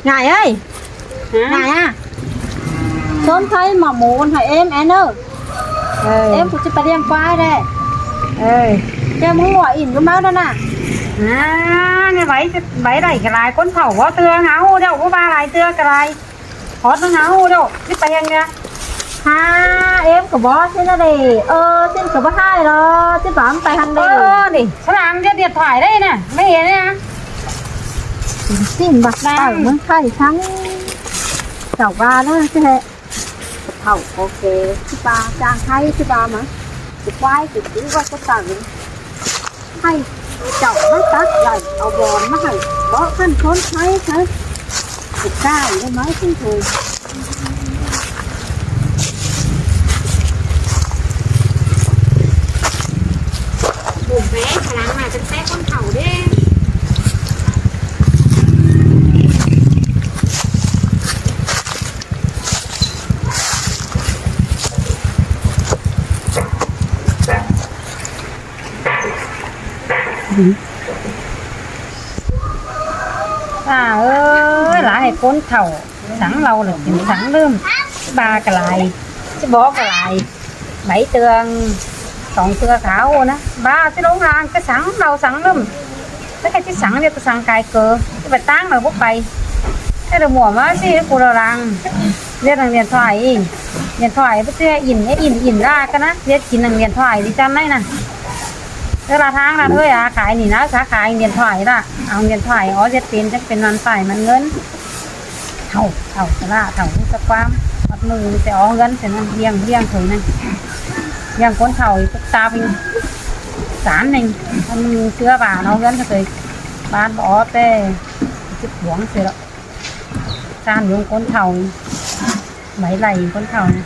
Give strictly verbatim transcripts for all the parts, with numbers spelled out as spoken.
Ngải ơi. Hả? Ngải à? Sớm thấy mà muộn hả em, em ơi? Ơi. Em cũng chỉ phải đi ăn quái đây. Ơi. Cho muốn gọi in cái máu đó nè. À, nghe vậy, vậy đẩy cái lại con thầu có tưa ngáo đâu, có ba lại tưa cái lại. Hót nó ngáo đâu, cái tay anh nè. Ha, em có bó thế nó đi. Ơ, xin có bó hai đó, chứ bám tay hẳn đi. Ơ, ơ, đi. Sao làm cái điện thoại đây nè, mấy em nè. Xin bật tặng nó thay thắng. Chào ba đó chứ hệ. Hậu ok, chứ ba trang hay chứ ba mà. Chứ quái, chứ cứ có có tặng. Hay, chọn nó tắt rồi, ở bò nó hay. Bó khăn khốn thấy thế. Cái cái nó mới xin thôi. Bùm bé, khả năng là chân té con thầu đi. À ơi, lá hay con thầu. Sắng lâu là chín sắng lưm. Ba cái lại, chứ bó cái lại. Bảy tường, sóng tưa tháo nè. Ba chứ lông lang cái sắng lâu sắng lưm. Tất cả chứ sắng đi, tôi sắng cái cờ. Chứ phải táng mà bốc bay. Thế là mùa mà chứ cô lo lắng. Biết thằng điện thoại ý. Điện thoại bất cứ in, in, in ra cái nè. Biết chín thằng điện thoại đi chăn đấy nè. Thế là tháng là thôi à, khai nỉ nó, xá khai điện thoại đó. Ông điện thoại có giết tiền chắcเป็นวันใส่มันเงิน. Thầu, thầu, cái là thầu, cái quan. Bắt mừng sẽ ó gắn, sẽ năn liêng, liêng thôi này. Liêng cuốn thầu thì phức tạp, chán này. Bắt mừng xưa bà nó gắn cho tôi. Bán bỏ tê. Chụp uống xưa đó. Chán dùng cuốn thầu. Máy lầy cuốn thầu này.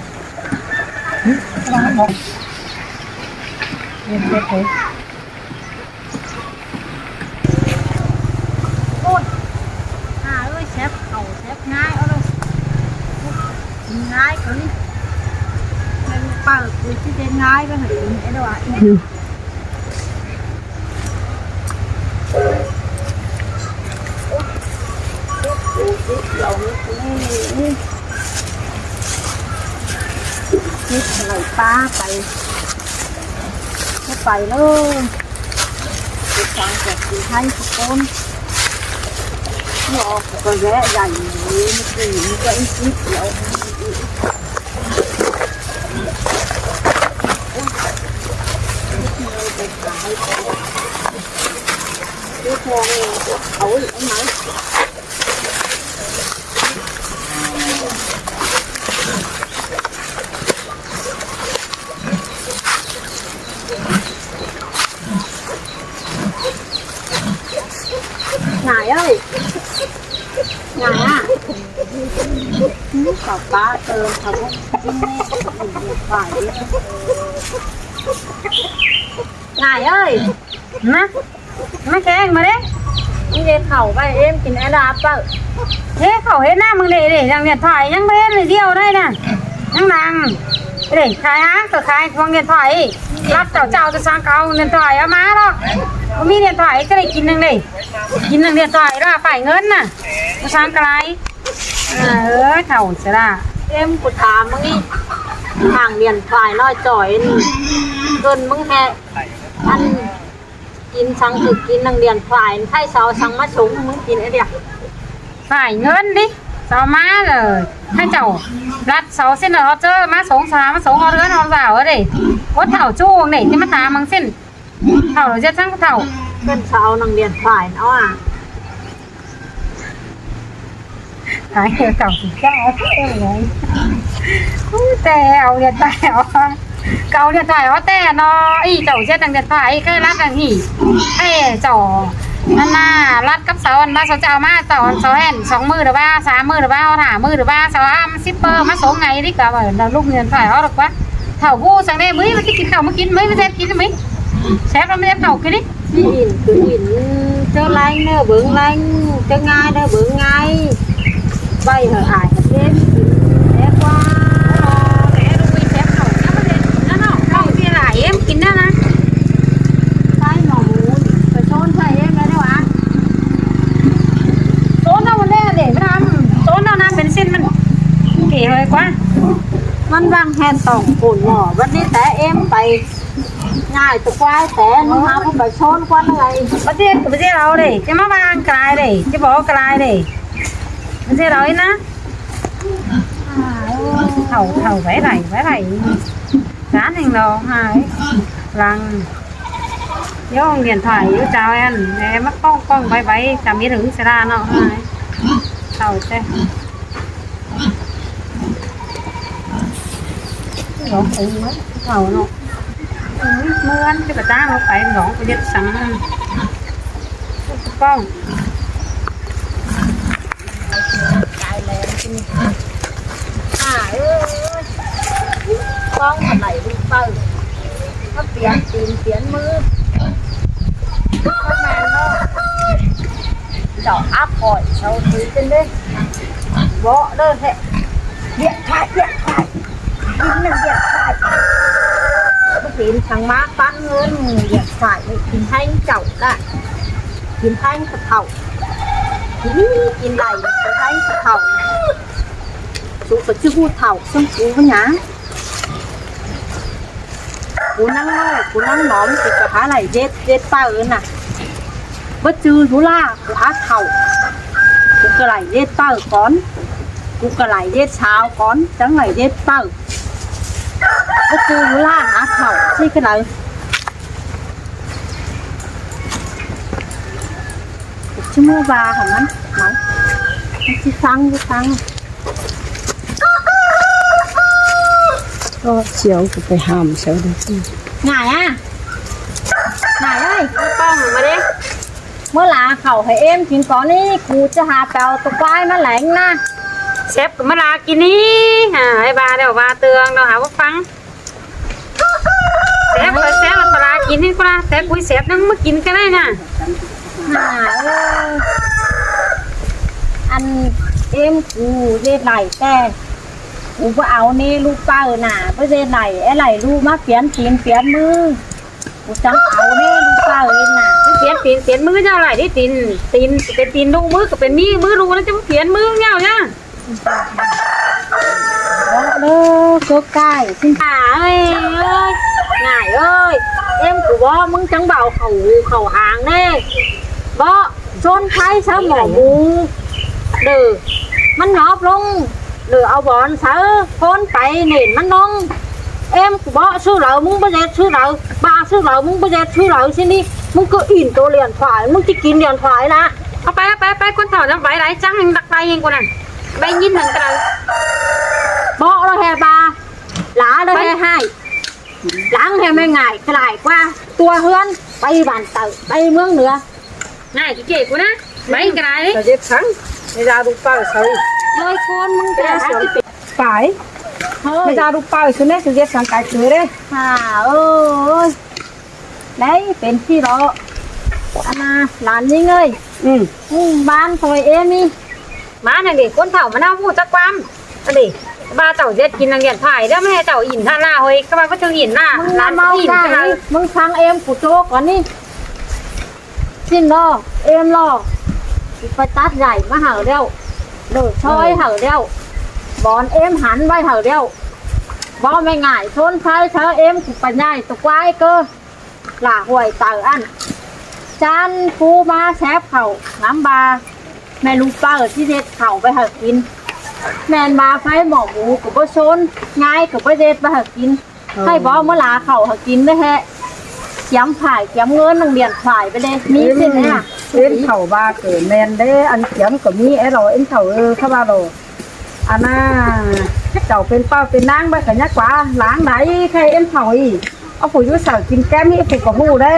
Hứ, cái đó nó bọc. Yên, yên, yên. Ôi, à ơi, sếp khẩu, sếp ngai, ơ, đâu. Ngai, cứ đi. Nên bảo, cứ chứ tên ngai, với hãy tính cái đồ ạ. Ừ. Chết rồi, ba phải. Nó phải luôn. Cái sáng của chị hai cái con. Nó có cái ghế dành, nó cứ, nó cứ ít ít kiểu. Cái con, ôi, ông nói. Ngải ơi. Ngải à. Không có ba tờ, không có điện thoại. Ngải ơi. Hả? Má khen mà đấy. Đi về khẩu vậy em kín ai đạp vậy. Thế khẩu hết năm mừng để để rằng điện thoại nhắn bên này riêu đây nè. Nhắn làng. Để khai háng tờ khai phòng điện thoại. Lắp chào chào tờ sáng cáo điện thoại á má đó. Có mi điện thoại cái này kín năng này. Kín năng điện thoại đó phải ngớn nè. Tờ sáng cái này. À, ơi khẩu sẽ là. Em có thả mừng đi. Hàng điện thoại nói chọi. Cơn mừng hè. Ăn. Kín săng cứ kín năng điện thoại, thái sao săng má súng mứng kín ấy đi à? Phải ngớn đi, sao má rồi. Hai chầu, lát sau xin rồi hót chớ, má sống sao, má sống hót ướn hót dạo ấy đi. Hót thảo chu này, chứ má thả măng xin. Thảo rồi giết săng thảo. Cơn sao năng điện thoại nó à? Ai, cậu chỉ cho em rồi. Ui, tè, áo điện thoại ó. Cậu điện thoại ó tè nó, ý, cậu giết thằng điện thoại, cái lát thằng hỉ. Ê, cậu, ăn mà, lát cấp sáu, ăn ba sáu chào má, cậu ăn sáu hẹn, sáu mươi được ba, sáu mươi được ba, thả mươi được ba, sáu am, shipper, má số ngày đi, cậu bảo, nó lúc điện thoại ó được quá. Thảo vô, sáng nay mới, mới cái kín cậu mới kín, mới, mới dép kín, mới. Sếp nó mới dép cậu kia đi. Đi in, cứ in, chớ lanh nơ bướng lanh, chớ ngai nơ bướng ngai. Vậy hả ải hả thêm, em qua. Em đu quên sếp khẩu, sếp có thể, nó nó, khẩu thì là em kín đó nè. Cái mà muốn, phải trốn phải em đó đâu à. Trốn đâu mà đây là để mà làm. ꞌMắn ꞌváng ꞌhẹn tỏng phôn ꞌnọ, ꞌmắn đi té ꞌếm pay ꞌnhại tua ꞌquái té, ꞌnị hảư ꞌpứng pay ꞌsốn ꞌquá ꞌnị. ꞌMắn đi, ꞌmắn đi au đi, ꞌchí ꞌmá ꞌváng ꞌcọ lai đi, ꞌchí bók ꞌcọ lai đi. ꞌMắn đi au đi ꞌnớ. Thảu, thảu báy đảy, báy đảy. Chán ꞌhẹn lo, hả? Lăng. Dú điện thoại dú chao ꞌen, ꞌmá ꞌcóng ꞌcóng báy báy, chao ꞌmí đương sá đa ꞌnọ, hả? Thảu ꞌtẹ. Dú phôn ꞌmá, thảu ꞌnọ. Ư, ꞌmưa ăn ꞌchí ꞌcọ ꞌtáng ꞌlụk pay dú ꞌcọ ꞌdệt săng. ꞌCóng. Chai ꞌlen ꞌchí ꞌnị. À, ư, ꞌcóng ꞌmắn đảy ꞌlụk ꞌpưa. ꞌMá piến tin piến ꞌmứ. ꞌMắn ꞌmen ꞌnớ. Chảu áp khỏi sau thứ trên đây. Bók đơ ꞌhẹ. Điện thoại, điện thoại. Tin ꞌnặn điện thoại. Tin thắng ꞌmá ꞌpắn ꞌngớn điện thoại ꞌnị tin ꞌhéng chảu đa. Tin ꞌhéng thật thảu. Tin, tin đảy, tin ꞌhéng thật thảu. Sú ꞌcọ ꞌchí ꞌhụ thảu, ꞌsướng sú ꞌmá nhá. Cu ꞌnắng ꞌnọi, cu ꞌnắng ꞌnọm, cu ꞌcọ hák đảy ꞌdệt, ꞌdệt ꞌpưa ꞌnớ. Báu ꞌchư dú ꞌlạ, cu hák thảu. Cu ꞌcọ đảy ꞌdệt ꞌpưa cón. Cu ꞌcọ đảy ꞌdệt sau cón, chắng đảy ꞌdệt ꞌpưa. Báu ꞌchư dú ꞌlạ hák thảu, ꞌchí ꞌcọ đảy. Cu ꞌchí ꞌmá ꞌva hảư ꞌmắn, ꞌmắn. ꞌMắn ꞌchí ꞌphắng, ꞌchí ꞌphắng. Có chiều ꞌcọ pay hảm sau đi. Ngại à? Ngại ơi. ꞌCóng ꞌmá đi. ꞌMưa lả khảu hảư ꞌếm kin cón ꞌnị, cu ꞌchí hák pẻo tua ꞌquái ꞌmá ꞌlẹng ꞌnớ. Sép ꞌcọ ꞌmá lả kin ꞌnị. Hả, ải ꞌva đéo ꞌva tương đéo hả ꞌmá ꞌphắng. Sép, sép ꞌcọ lả kin ꞌnị ꞌcọ lả, sép cúi sép ꞌnăng ꞌmá kin ꞌcọ đảy ꞌnớ. Hả, ơ. Ăn ꞌếm cu ꞌdệt đảy ꞌtẹ. Cu báu au ꞌnị ꞌlụk ꞌpưa ꞌnớ, báu ꞌdệt đảy, é đảy ꞌlụk ꞌmá piến tin piến ꞌmứ. Cu chắng au ꞌnị ꞌlụk ꞌpưa ꞌnớ. Piến tin piến ꞌmứ ꞌnhá đảy đi tin, tin, pên tin ꞌlụk ꞌmứ ꞌcọ pên ꞌmí ꞌmứ ꞌlụk ꞌnớ, chắng piến ꞌmứ ꞌnhá ꞌnớ. Bók đơ, cốc cai, ꞌsịn. À, ơi, ơi, ngại ơi, ꞌếm cu bók ꞌmứng chắng báu khảu, khảu hang ꞌnê. Bók, ꞌsốn thái sáư mỏ mú. Đơ, ꞌmắn ngóp ꞌlống, đơ au bón sáư, ꞌcốn pay nển ꞌmắn ꞌnọng. ꞌEm cu bók ꞌsứ đaư ꞌmứng báu ꞌdệt ꞌsứ đaư, ꞌva ꞌsứ đaư ꞌmứng báu ꞌdệt ꞌsứ đaư ꞌsịn ꞌnị, ꞌmứng ꞌcọ ỉn tô điện thoại, ꞌmứng ꞌchí kin điện thoại ꞌnớ. Au pay, au pay, pay, ꞌcốn thảu ꞌnặn pay đảy chắng ꞌhịn đắc pay ꞌhịn ꞌcốn ꞌnặn. Pay ꞌnhín ꞌnặn ꞌcọ đaư. Bók ꞌlọ ꞌhẹ ꞌva, lả ꞌlọ ꞌhẹ ꞌhại. Lăng ꞌhẹ ꞌmá ngại, ꞌcọ đảy ꞌquá, tua ꞌhướn, pay bản tảu, pay ꞌmướng ꞌnưa. Ngại ꞌchí kể ꞌcốn ꞌnớ, pay ꞌcọ đảy. Tảu ꞌdệt săng, ꞌmá da đu pay sáư. Đôi ꞌcốn ꞌmứng ꞌcọ đảy. Pay. Ơ. ꞌMá da đu pay sáư ꞌnê, tảu ꞌdệt săng cai cưa đê. Hả, ơi. Đảy, pên ꞌchí ꞌlọ. Ăn ꞌnạ, lán ꞌnhính ơi. Ừ. Ừ, ꞌván thôi ꞌếm ꞌnị. ꞌVán ꞌnặn đi, ꞌcốn thảu ꞌmá ꞌnặn ꞌhụ chắc ꞌquám. Ăn đi, ꞌva tảu ꞌdệt kin năng điện thoại, ꞌdệt ꞌmá ꞌhẹ tảu ỉn ꞌhạ ꞌnạ ꞌhới, ꞌcọ ꞌva báu ꞌchư ỉn ꞌnạ, ꞌmứng lán ꞌmá ꞌmá ꞌchư ỉn ꞌcọ đảy, ꞌlạ. ꞌMứng ꞌphắng ꞌếm cu ꞌchọ cón ꞌnị. ꞌSịn ꞌnọ, ꞌếm ꞌlọ. Cu pay tắt dải ꞌmá hảư ꞌlẹo. Lỏ ꞌchoi hảư ꞌlẹo. Bón ꞌếm hẳn ꞌvạy hảư ꞌlẹo. Báu ꞌmá ngại, ꞌsốn thái sáư ꞌếm cu pay ꞌnhại tô ꞌquái ꞌcọ. Lả ꞌhuội tảu ăn. Chăn pú ꞌmá sép khảu, ngắm ꞌva ꞌmẹ ꞌlụk ꞌpưa ꞌchí ꞌdệt khảu ꞌvạy hảư kin. ꞌMẹn ꞌva ꞌpháy mỏ mú ꞌcọ báu ꞌsốn, ꞌnhại ꞌcọ báu ꞌdệt ꞌvạy hảư kin. Ờ. ꞌKhạy bók ꞌmá lả khảu hảư kin ꞌlới ꞌhẹ. Kiêm phải, kiêm ꞌngớn năng điện thoại ꞌvạy đê. ꞌMí ꞌsịn ꞌnê hả? ꞌEm khảu ꞌva ꞌcọ ꞌmen đê, ăn kiêm ꞌcọ ꞌmí é lo, ꞌEm khảu, ơ, khảu ꞌva lo. Ăn ꞌnạ, chảu pên ꞌpưa pên ꞌnáng ꞌva ꞌcọ ꞌnhá ꞌquá, láng đảy, ꞌkhạy ꞌEm khảu ꞌnị. Au phủ dú sáư kin kem ꞌnị phủ ꞌcọ ꞌhụ đê.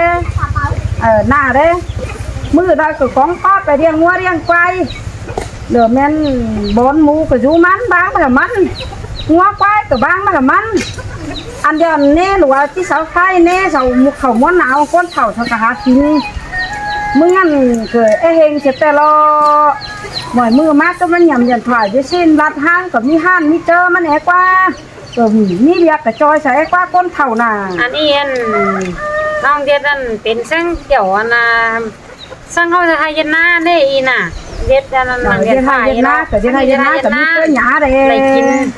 Ờ, ꞌnạ đê. ꞌMự đaư ꞌcọ cóng ꞌpá pay ꞌliệng ꞌngúa ꞌliệng ꞌquái. Lỏ ꞌmen bón mú ꞌcọ dú ꞌmắn, bang ꞌva ꞌmắn. ꞌNgúa ꞌquái ꞌcọ bang ꞌva ꞌmắn. Ăn đi ăn ꞌnê lỏ ꞌchí sáư ꞌkhạy ꞌnê, sáư mú khảu ꞌmuôn nao, ꞌcốn thảu sáư ꞌcọ hák kin. ꞌMứng ăn ꞌcọ é ꞌhêng sia ꞌtẹ lo. ꞌMọi ꞌmự ꞌmá ꞌcọ ꞌmắn nhẳm điện thoại, ꞌdệt ꞌsịn lắt ꞌháng ꞌcọ ꞌmí ꞌhặn ꞌmí ꞌchớ ꞌmắn é ꞌquá. Tủm ꞌmí ꞌviạk ꞌcọ ꞌchoi sáư é ꞌquá ꞌcốn thảu ꞌnạ. Ăn ꞌnị ăn, ꞌnọng ꞌdệt ăn pên ꞌsướng kiẻo ăn, à, ꞌsướng ꞌháu ꞌdệt ꞌhại ꞌdệt ꞌná ꞌnê ꞌnị ꞌnạ. ꞌDệt ăn, ăn, ăn ꞌdệt ꞌhại ꞌdệt ꞌná, ꞌcọ ꞌdệt ꞌhại ꞌdệt ꞌná, ꞌcọ ꞌmí ꞌcớ nhả đê. Đảy kin.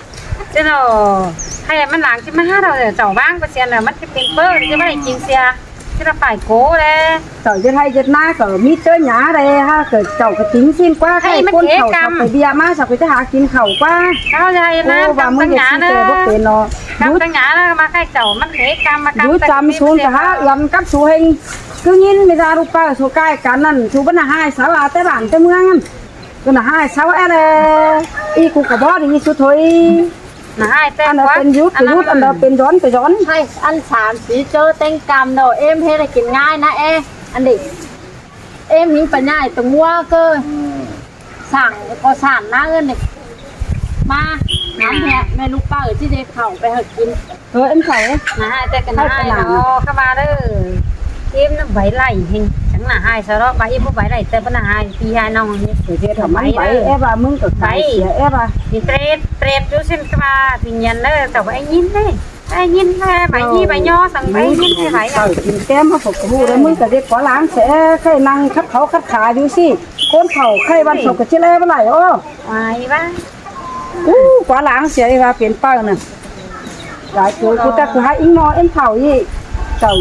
Thế nào, hay là mắn láng chứ mắn hát đâu, chảu ꞌváng ꞌpá sia là mắn chứ pên ꞌpớ, chứ ꞌmắn đảy kin sia, chứ là phải cố đấy. Chảu ꞌdệt ꞌhay ꞌdệt ꞌná ꞌcọ ꞌmí ꞌchớ nhá đảy, hả, ꞌcọ chảu ꞌcọ tứm ꞌsịn ꞌquá, hay khay mắn ꞌcốn thế khảu căm. Chảu ꞌcọ bia ꞌmá, chảu ꞌcọ ꞌchớ hák kin khảu ꞌquá. Chảu ꞌdệt ꞌhay ꞌdệt ꞌná, ꞌcắm tắng nhá ꞌnớ. Bốc pên ꞌnớ. Căm tắng nhá ꞌnớ, ꞌmá khay chảu mắn thế căm, ꞌmá căm tắng tứm sia. Dú chăm sung ꞌcọ hák ꞌlắm cắp su ꞌhêng. Cứ ꞌnghín ꞌmí da ꞌlụk ꞌpưa su cai căn ꞌnặn, su báu nả ꞌhại sáư a té bản té ꞌmướng. Cứ nả ꞌhại sáư é đe. ꞌI cu ꞌcọ bók đi ꞌsu thôi. Nả ꞌhại té ăn đó ꞌquá. Pên dút ꞌcọ dút, ăn đó pên dón ꞌcọ dón. Hay, ăn sam sí ꞌchớ téng căm đâu, êm ꞌhế là kin ꞌngai ꞌnớ é. Ăn đi. Êm ꞌhính pă ꞌnhại tơ ꞌngúa ꞌcọ. Sảng ꞌcọ sảng ꞌnớ ơn đi. ꞌMá, ngắm ꞌhẹ, ꞌmẹ ꞌlụk ꞌpưa ꞌchí ꞌdệt khảu pay hảư kin. Ơ, êm khảu. Nả ꞌhại té ꞌcọ nả ꞌhại. Hay pă nả. Nó, ꞌcọ ꞌva đơ. Êm ꞌnớ báy đảy ꞌhêng. Chắng nả ꞌhại sáư ꞌló, ꞌva êm báu báy đảy té báu nả ꞌhại, pi ꞌhại ꞌnọng ꞌnị. Ơ, ꞌdệt hảư mắn báy, báy đảy. É ꞌva ꞌmứng ꞌcọ báy. Báy. Sia, é ꞌva. Kin ꞌtret, ꞌtret dú ꞌsịn ꞌcọ ꞌva, pi ꞌnhín đơ, chảu báy ꞌnhín đê. Báy ꞌnhín đê, báy ꞌnhín, báy ꞌnhó, săng báy ꞌnhín đê, báy. Chảu kin kem ꞌmá phủ ꞌcọ ꞌhụ đé, ꞌmứng ꞌcọ ꞌdệt ꞌquá láng sia, khay ꞌnăng khắt kháu khắt khả dú ꞌsị. ꞌCốn khảu khay ꞌvắn sổ ꞌcọ ꞌchí ꞌlé báu đảy, ô. Ai ꞌva. Ú, ꞌquá láng sia ꞌva pên ꞌpưa ꞌnớ. Lai ꞌchu ꞌcọ tắc ꞌcọ hák ꞌính ꞌmo ꞌếm thảu ꞌnị. Chảu,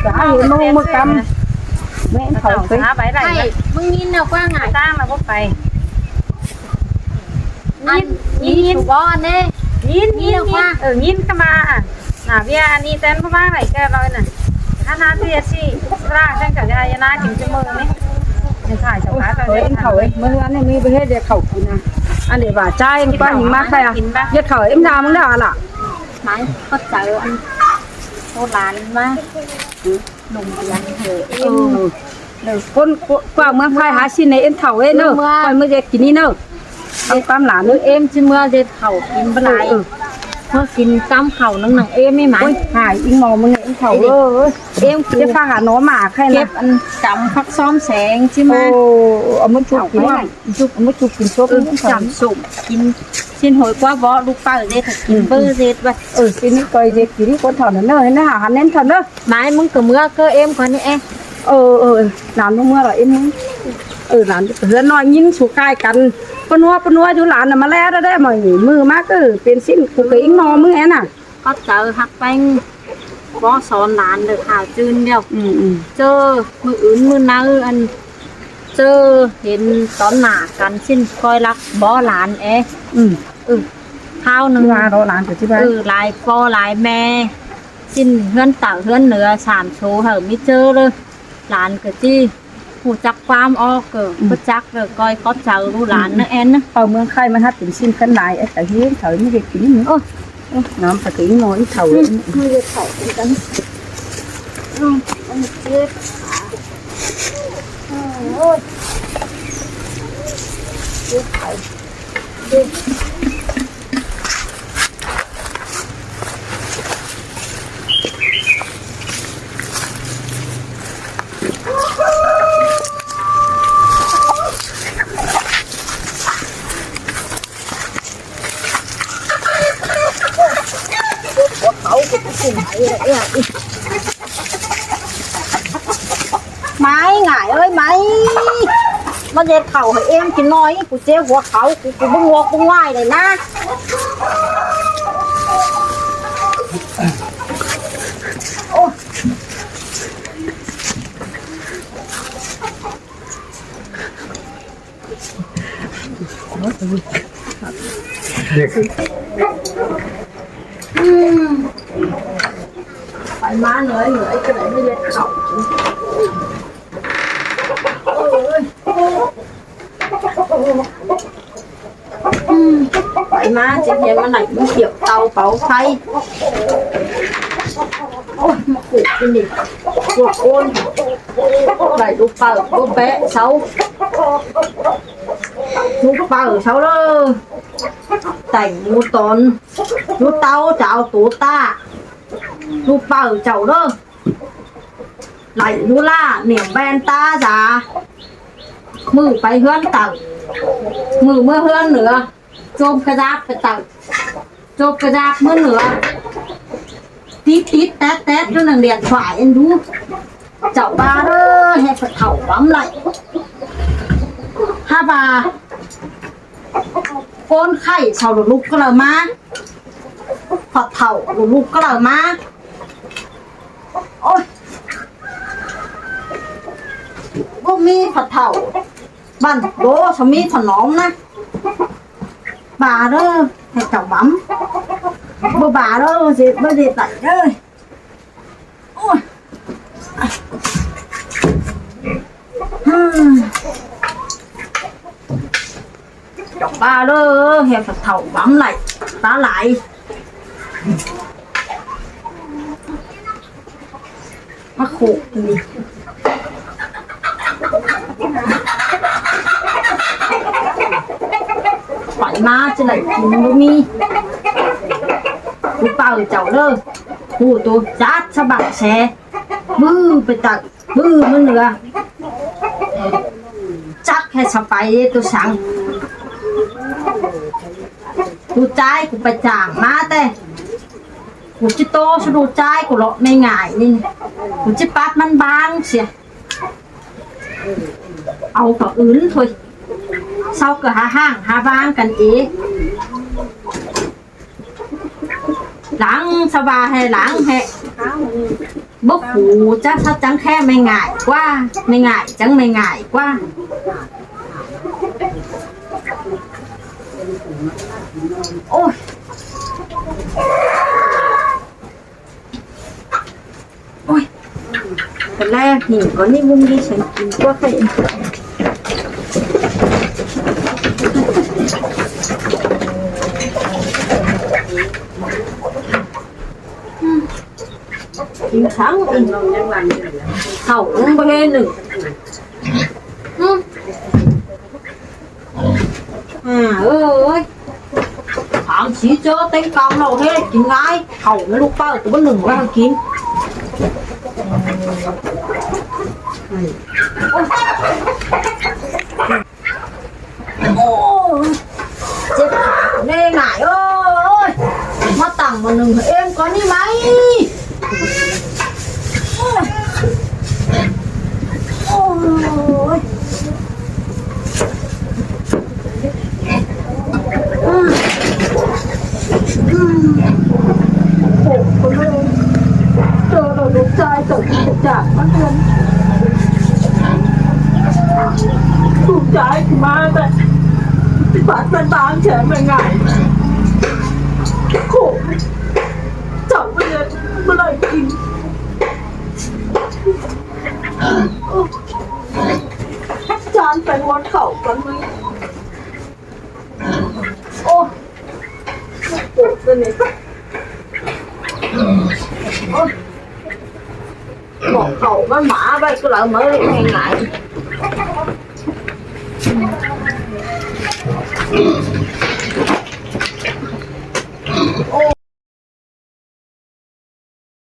ꞌcọ hák hên ꞌmướng ꞌmưa căm. ꞌMẹ ꞌếm thảu. Chảu pay. Hả, báy đảy. Hay, ꞌmứng ꞌnhín ꞌnớ ꞌquá ꞌngai. Tang ꞌnớ báu pay. Ăn, ꞌnhín, ꞌnhín, ꞌnhín. Su bó ăn đê. ꞌNhín, ꞌnhín, ꞌnhín. Ơ, ꞌnhín ꞌcọ ꞌmá. Nả ꞌviạk ꞌnị tén báu ꞌmá đảy ꞌcọ ꞌlới ꞌnớ. Hả, nả ꞌviạk ꞌsị. Rang tén ꞌcọ ꞌdệt ꞌhại ꞌná kin ꞌchu ꞌmự ꞌnị. Hên thải chảu khá ꞌtoi. Ơ, ꞌếm thảu ơi, ꞌmưa ăn ꞌnị ꞌmí báu ꞌhế ꞌdệt khảu kin ꞌnớ. Ăn đi ꞌva ꞌchái ꞌquá ꞌnhính ꞌmá khay à. ꞌDệt khảu ꞌếm đa ꞌmứng đa lả. Mai, ꞌcọ chảu ăn. Ô lán ꞌmá. Lông tiên hả ꞌếm. Ơ. Ơ, ꞌcốn, ꞌcốn, ꞌquá ꞌmưa khay hả ꞌsịn ꞌnị ꞌếm thảu ơi ꞌnớ. Ơ, ꞌmưa. ꞌQuá ꞌmưa ꞌdệt kin ꞌnị ꞌnớ. Ăn ꞌquám lả ꞌnớ. Ơ, ꞌếm ꞌchí ꞌmưa ꞌdệt khảu kin báu đảy. Ơ. ꞌMưa kin ꞌcắm khảu ꞌnưng nẳng ꞌếm ꞌmí mai. Ôi, hả, ꞌính ꞌmo ꞌmứng ꞌnị ꞌếm thảu. Ơi, ơi. ꞋEm ꞌchí ꞌphạ hả nó ꞌmá khay ꞌnớ. Kếp ăn cắm phắc ꞌsóm seng ꞌchí ꞌmá. Ô, ꞌmá ꞌchụ kin. Ơ, ꞌmá ꞌchụ kin sốp. Ơ, ꞌmá ꞌchụ kin sốp. Chăm sốp kin. ꞌSịn ꞌhội ꞌquá bó ꞌlụk ꞌpưa ꞌdệt kin báu ꞌdệt ꞌva. Ơ, ꞌsịn ꞌnị ꞌcọ ꞌdệt kin ꞌcốn thảu ꞌnớ ꞌnớ, hả, hả ꞌnén thảu ꞌnớ. Mai ꞌmứng ꞌcọ ꞌmưa ꞌcọ ꞌếm ꞌcọ ꞌnị é. Ơ, ơ, lán ꞌmưa ꞌmưa lỏ ꞌếm ꞌmưa. Ơ, lán ꞌhướn ꞌnọi ꞌnhính su cai căn. Pá ꞌnua, pá ꞌnua dú lán ꞌnớ ꞌmá ꞌlé đé đé ꞌmự ꞌmự ꞌmá ꞌcọ pên ꞌsịn cu ꞌcọ ꞌính ꞌmo ꞌmứng é nả. Khót chaư ꞌhặc ꞌpéng bók son lán đảy hảư ꞌchưn ꞌlẹo. Ừ, ừ. ꞌChớ ꞌmự ứn ꞌmự ꞌnặn ăn ꞌchớ hên tón nả căn ꞌsịn ꞌcoi ꞌlặc bók lán é. Ừ. Ừ. Khảu ꞌnưng. Lán ꞌcọ ꞌchí ꞌva. Ừ, lai ꞌpo lai ꞌme. ꞌSịn ꞌhướn tảu ꞌhướn nưa sam số hảư ꞌmí ꞌchớ ꞌlới. Lán ꞌcọ ꞌchí ꞌhụ chắc ꞌquám ók ꞌcọ. Ừ. Báu chắc ꞌlới ꞌcoi khót chaư ꞌlụk lán ꞌnớ ꞌen ꞌnớ. Pau ꞌmướng khay ꞌmá hák pên ꞌsịn khăn lai é, tảu ꞌhiến tảu ꞌmí ꞌdệt kin ꞌnớ. Ơ, ơ, ngắm ꞌcọ kin ꞌnọi thảu. Ừ, ꞌmí ꞌdệt thảu kin căn. Ừ, ăn chết. Ừ, ôi. Chết thảu. Chết. Mai, ngải ơi, mai. Nó dệt khảu hả em kin ꞌnọi, cu ꞌchế hua khảu, cu, cu bưng hua, cu ꞌngoại đảy ꞌnớ. Ô. Phải má nói nữa, cái này mới dệt khảu. Ôi. Ưm, pay ꞌmá ꞌchí ꞌnhá ꞌmá nảy ꞌmá kiẻo tau páu phay. Ôi, ꞌmá khủ kin đi. Cuộc ôn. Đảy ꞌlụk pảư ꞌcọ bé sáu. ꞌLụk pảư sáu ꞌlớ. Tẻng ꞌmú tón. ꞌLụk tau chảu tố ta. ꞌLụk pảư chảu ꞌlớ. Đảy ꞌlụk ꞌlạ niẻng ꞌven ta dá. ꞌMự pay ꞌhướn tảu. ꞌMự ꞌmưa ꞌhướn nưa. ꞌChốp ká dáp pay tảu. ꞌChốp ká dáp ꞌmưa nưa. Tít tít tét tét ꞌlớ nẳng điện thoại ăn đú. Chảu ꞌva ꞌlớ ꞌhế pay thảu bắm đảy. Hák ꞌva ꞌcốn khay sau ꞌlụk ꞌlụk ꞌcọ lỏ ꞌmá. Phả thảu lũ lụk cá đaư ꞌmá. Ôi, báu ꞌmí phả thảu. Băn đô sa ꞌmí phả nóm ꞌnớ. Ba ꞌlớ, hảư chảu bắm. Báu ba ꞌlớ, dệt báu dệt đảy ꞌlới. Ôi. Chảu ba ꞌlớ, hảư phả thảu bắm đảy, ta lai. ꞌMá khổ ꞌnị. Pay ꞌmá ꞌchí đảy kin báu ꞌmí. Cu pau chảu ꞌlớ. Cu tô chát sa bảng se. Bứ pay tảu, bứ ꞌmá ꞌnưa. Chắc hảư sa pay tô săng. Tô chái cu pay chang ꞌmá ꞌtẹ. Cu ꞌchí ꞌtố sa tô chái cu lỏ ꞌme ngải ꞌnị. Cu ꞌchí pắt ꞌmắn bang sia. Au ꞌcọ ứn thôi. Sau ꞌcọ hả hang hả bang căn ế. Lăng sa ꞌva ꞌhế, lăng ꞌhế. Báu khủ chắc sa chắng khe ꞌme ngải ꞌquá, ꞌme ngải chắng ꞌme ngải ꞌquá. Ôi. Ôi. Cái ꞌlẹ, nhìn có ꞌnị ꞌmung đi sân kin ꞌquá khay. Kin săng, kin. Thảu ꞌnưng báu ꞌhế ꞌnưng. Ừ. À, ơi. Tháng sí ꞌchớ ꞌtếng cam ꞌlẹo ꞌhế kin ꞌngai. Thảu ꞌmí ꞌlụk ꞌpưa ꞌcọ báu ꞌnưng ꞌva kin. Ôi, chết hả, ꞌme ngải ơi. ꞌMá tẳng ꞌmá ꞌnưng êm có ꞌnị ꞌmá. Ôi. Khổ con ơi. Chớ đảy ꞌlụk ꞌchái ꞌcọ chả ꞌmắn ơn. ꞌLụk ꞌchái ꞌcọ ꞌmá ꞌtẹ. Pắt ꞌmắn bang sia ꞌme ngải. Khổ. Chảu báu ꞌnị, báu đảy kin. Chán pay ꞌhọt khảu căn ꞌmí. Ô, khổ ꞌnị. Ô, ꞌmọ khảu ꞌmắn ꞌmá ꞌvạy ꞌcọ ꞌlạ ꞌmá ꞌme ngải.